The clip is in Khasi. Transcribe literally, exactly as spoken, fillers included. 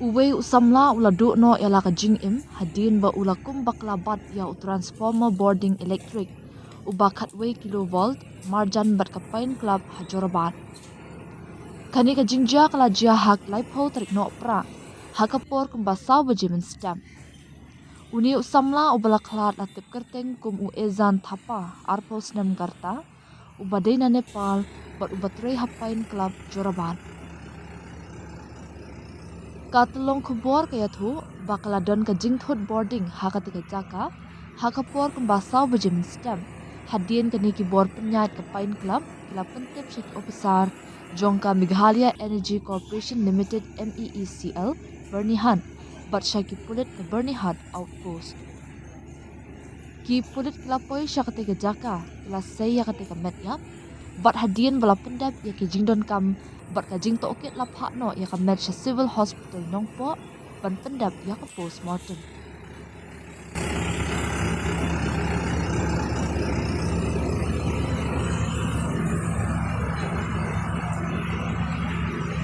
Uwei u samla u la duh noh ïa la ka jingim hadien ba u la kum bakla bat ïa u transformer bording electric uba khatwei kilovolt marjan bad ka Pine Club ha Jorabat. Kane ka jingjia ka la jia ha ka laiphew tarik Nohprah ha ka por kumba saw baje mynstep. Une u samla uba la khlad la tip kyrteng kum u Ezan Thapa, arphew snem ka rta, uba dei na Nepal bad uba trei ha Pine Club Jorabat. Ka tyllong khubor ka ïathuh ba ka la don ka jingthut bording ha kata ka jaka ha ka por kumba saw baje mynstep. Hadien kane ki bor pynïaid ka Pine Club ki la pyntip sha ki ophisar jong ka Meghalaya Energy Corporation Limited, M E E C L, Byrnihat bad sha ki pulit ka Byrnihat Outpost. Ki pulit ki la poi sha kata ka jaka, ki la sei ïa kata ka met ïap bad hadien ba la pyndep ïa ki jingdonkam bad ka jingtohkit la phah noh ïa ka met sha Civil Hospital Nongpoh ban pyndep ïa ka postmortem.